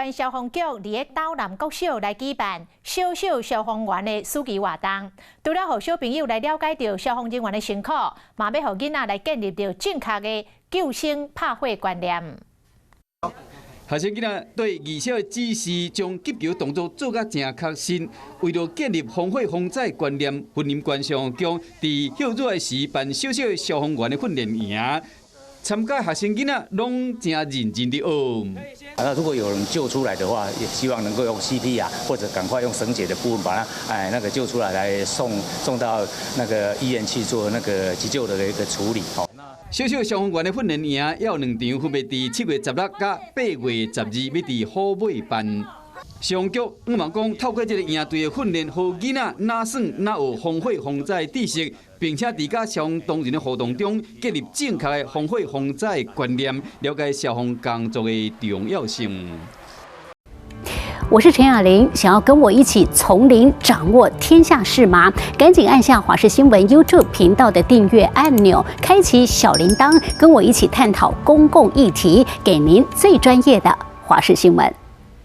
縣消防局佇咧斗南國小來舉辦小小消防員的暑期活動，除了予小朋友來了解著消防人員的辛苦，嘛欲予囡仔來建立著正確的救生拍火觀念。學生囡仔對二小的指示，將急救動作做甲誠確實。為著建立防火防災觀念，雲林縣消防局佇歇熱的時辦小小的消防員的訓練營，參加學生囡仔攏誠認真佇學。那如果有人救出來的話，也希望能夠用 CPR 或者趕快用繩結的部分把他那個救出來，來送到那個醫院去做那個急救的一個處理。小小消防員的訓練營有兩場，分別佇7月16佮8月12，欲佇虎尾辦。消防局向望講，透過這个營隊的訓練，予囡仔若耍若學防火防災知識，並且佇佮消防同仁的互動中，建立正確的防火防災觀念，了解消防工作的重要性。我是陳雅玲，想要跟我一起從零掌握天下事嗎？趕緊按下華視新聞 YouTube 頻道的訂閱按鈕，開啟小鈴鐺，跟我一起探討公共議題，給您最專業的華視新聞。